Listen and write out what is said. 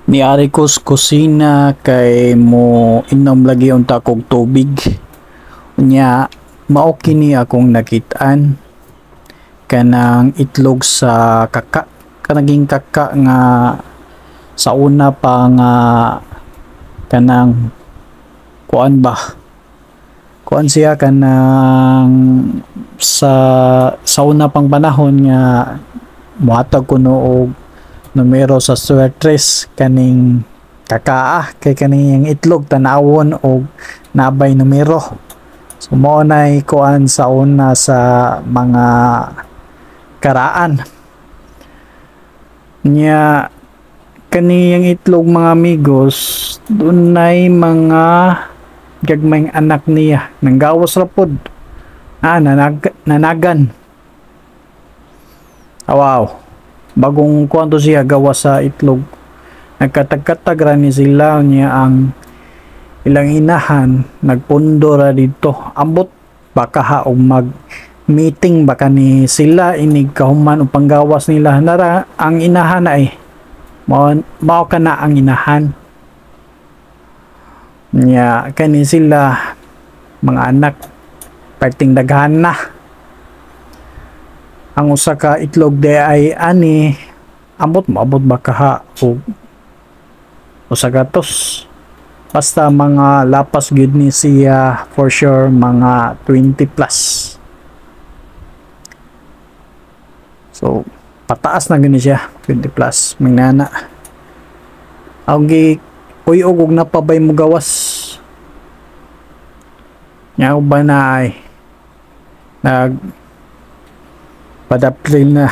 Niari ko sa kusina kay mo inom lagi unta kog tubig. Unya mao kini akong nakit-an, kanang itlog sa kaka, kanaging kaka nga sa una pa nga kanang kuan ba, kuan siya, kanang sa una pang panahon nga mohatag kuno og numero sa swertres kaning kakaa, kay kaning itlog tanawon og nabay numero. So mao nay kuan sa una sa mga karaan nya. Kaniyang itlog, mga amigos, dunay mga gagmayng anak niya nanggawas ra pod, nanagan. Ah, wow, bagong kuan to siya, gawas sa itlog, nagkatag-katag ra ni sila niya. Ang ilang inahan nagpundo ra dito. Ambot baka ha og mag meeting baka ni sila inig kahuman og panggawas nila. Nara ang inahan na eh, mao kana ang inahan niya. Kani sila mga anak perting daghan na. Ang usa ka itlog de ay ani, ambot moabot ba kaha og 100. Basta mga lapas gyud ni siya, for sure mga 20 plus. So pataas na gani siya, 20 plus magnana. Ang gi uy og napabay mo gawas nya ba na ay nag padapli na.